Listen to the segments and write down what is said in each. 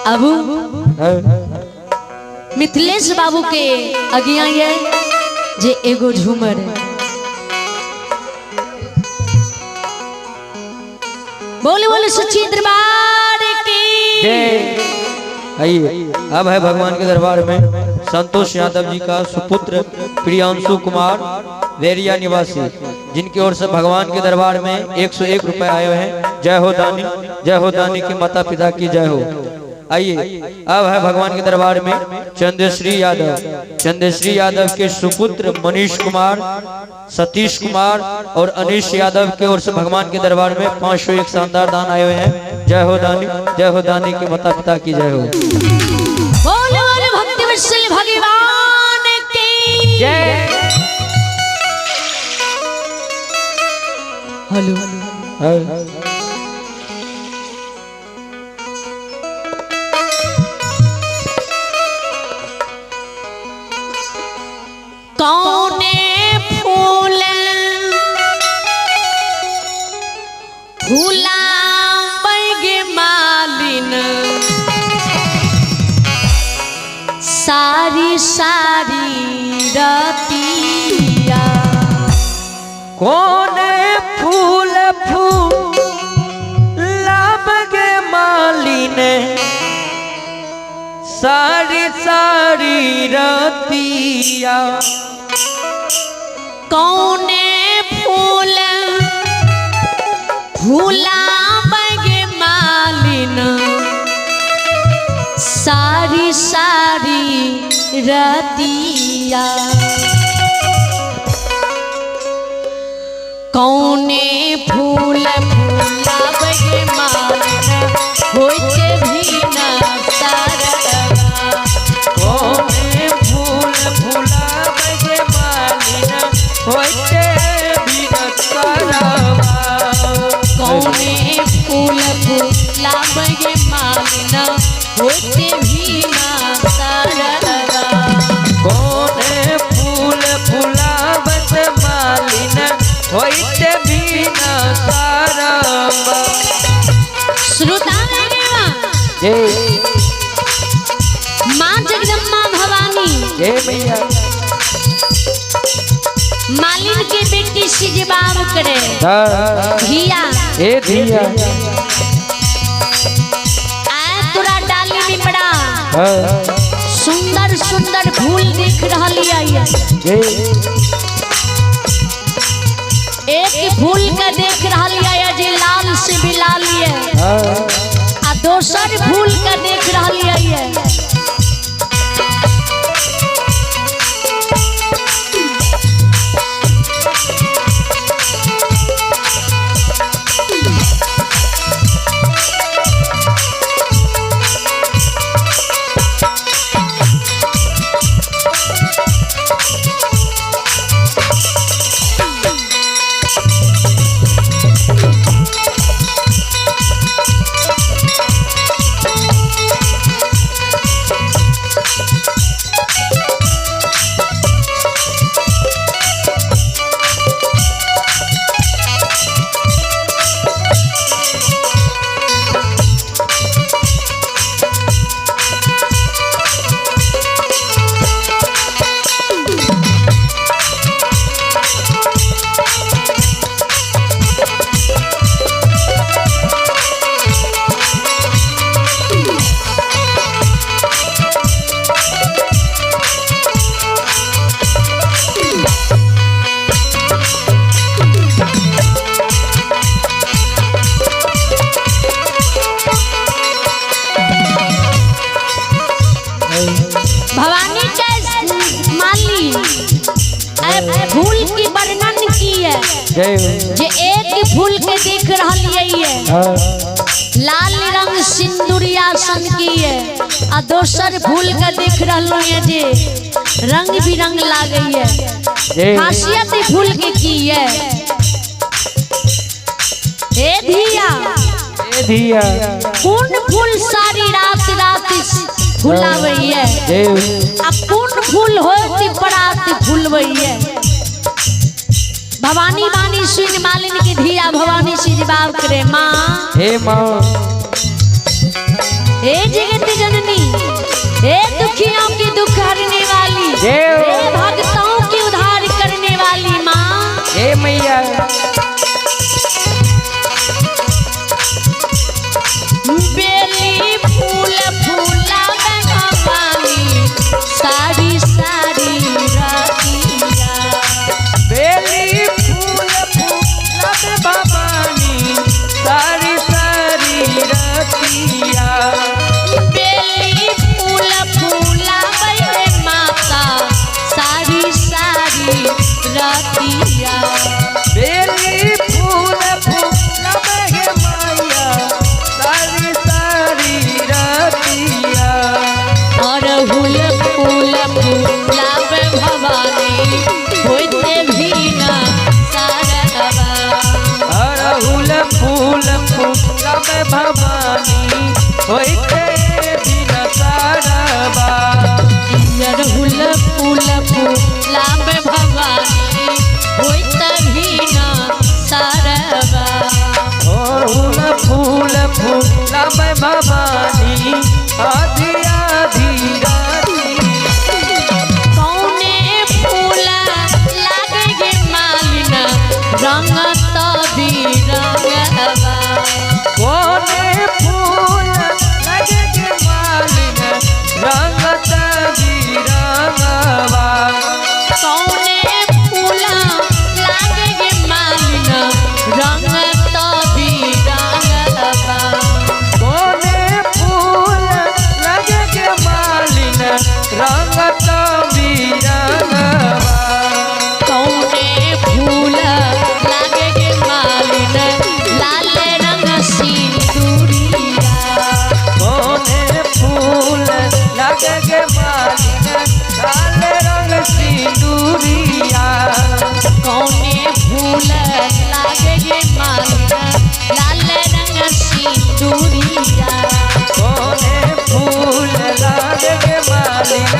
अब मिथिलेश बाबू के अगिया ये जे एगो झूमर है। बोले बोले सच्ची दरबार की जय। आइए अब है भगवान के दरबार में संतोष यादव जी का सुपुत्र प्रियांशु कुमार वेरिया निवासी, जिनकी ओर से भगवान के दरबार में 101 रुपए आए हुए हैं। जय हो दानी, जय हो दानी के माता पिता की जय हो। आइए अब है भगवान के दरबार में चंद्रश्री यादव, चंद्रश्री यादव के सुपुत्र मनीष कुमार, सतीश कुमार और अनिश यादव के ओर से भगवान के दरबार में 501 शानदार दान आए हुए हैं। जय हो दानी, जय हो दानी के माता पिता की जय हो। बोले बोले भक्ति वत्सल भगवान की जय। हेलो। कौने फूल फूला मालिन सारी सारी रतिया। कौन फूल फूला बगे मालिन सारी सारी रतिया। कौने फूल फूला बगे मालिन सारी सारी रतिया। कौने फूल फूला बगे मालिन होते भी ना सारा। कौन फूल फूला बगे मालिन होते बिन करवा। कौने फूल फूला बगे मालिन होते भी ना सारा। कौन फूल फूला बस मालिन होते बिन करवा। श्रोता जय माँ जगदम्बा भवानी जय मैया। मालिन के बेटी से जवाब करे धिया ए धिया आए तोरा डाली में बड़ा सुंदर सुंदर फूल दिख रहा है। जय एक फूल का देख रहा है जे लाल से भी लाल है आ दोसर फूल का देख रहा है। भवानी के माली फूल की वर्णन की है जय जे एक फूल के देख रहा है लाल रंग सिंदूरिया सन की है आ दोसर फूल के देख रहा है जे रंग बिरंग लागे है। जय खासियत फूल के की है। ए धिया ए धिया कौन फूल सारी रात रात फुलावे है जय आ कौन फूल होती परात फूलवे है। भवानी बानी सुन मालिन की धिया भवानी से जवाब करे माँ हे माँ। हे जगत जननी, हे दुखियों की दुख हरने वाली, जय हो। हे भक्तों की उद्धार करने वाली माँ। हे मैया। बेली फूल फूला भवानी सारी सारी रातिया। बेली फूल फूलब भवानी सारी सारी रतिया। बेली फूल फूला माता सारी सारी रातिया। बेली फूल फूलब हे मैया सारी सारी रतिया। अरहुल फूल फूलाब भवानी होते भी ना सारवा। अड़हुल फूल फूलब भवानी होते बिन सारबा। अरहुल फूल फूलाब भवानी होते भी ना सारवा। अड़हुल फूल फूलब भवानी आधी आधी राती। कौने फूल लागे गे मालिन रंग तभी रंगवा। कोने फूल लगे गे मालिन रंग तभी रंगवा। कौने फूल लागे गे मालिन रंग तभी रंगवा। कोने फूल लगे गे मालिन रंग तभी रंगवा। कौने फूल लागे गे मालिन लाल रंग सिंदूरिया। कोने फूल लगे गे मालिन लाल रंग सिंदूरिया। कौने फूल लागे गे मालिन लाल रंग सिंदूरिया। कोने फूल लागे गे मालिन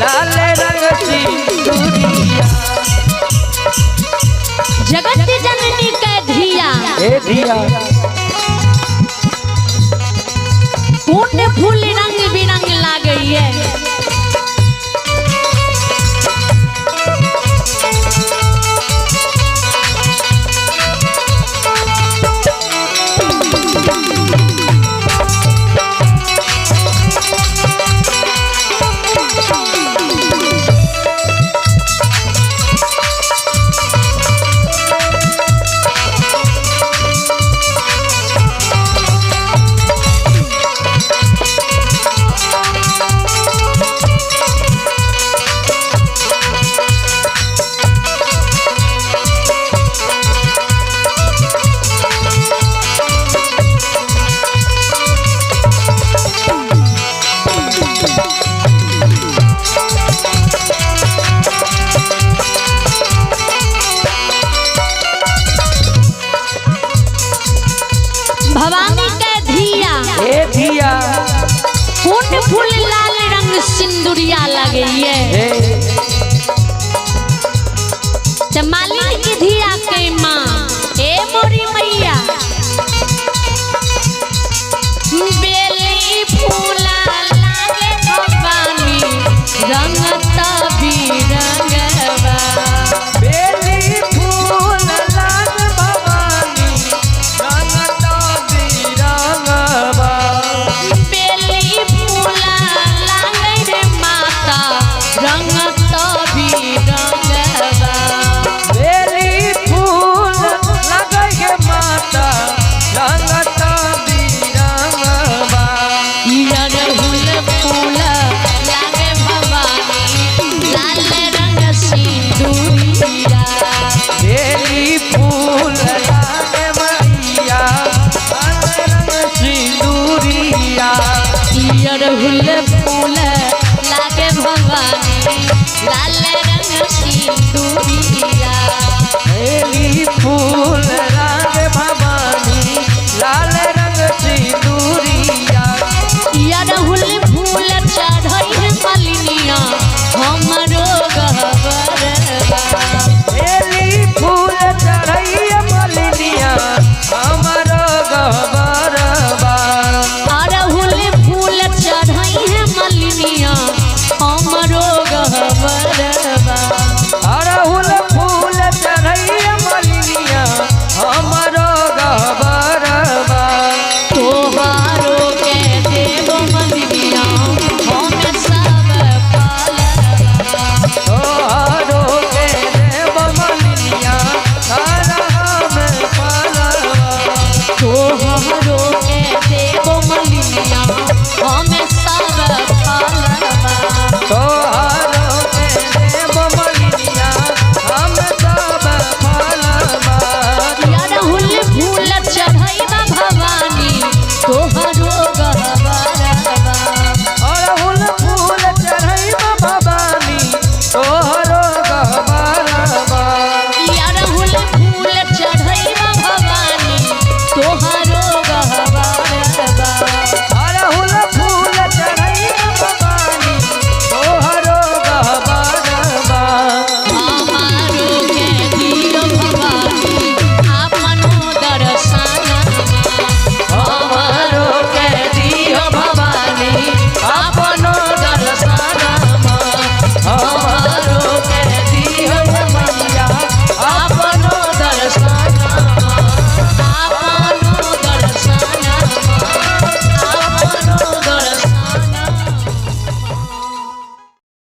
लाल रंग सिंदूरिया। जगत जननी के धिया हे धिया। कौन फूल रंग बिरंग लागैये। भवानी के धिया हे धिया। कौन फूल लाल रंग सिंदूरिया लगैये। हे मालिन की धिया के माँ ए मोरी मैया। बेली फूला लागे भवानी रंग तभी रंगवा। बेली फूल लाल भवानी रंग तभी रंगवा। बेली फूला लागे रे माता रंग तभी रंगवा। बेली फूल लगे गे माता रंग तभी रंगवा। अरहुल फूल लागे भवानी लाल रंग सिंदूरिया। बेली फूल लागे मैया लाल रंग सिंदूरिया। अरहुल फूल लागे भवानी लाल रंग सिंदूरिया। बेली फूल लागे भवानी लाल रंग सिंदूरिया।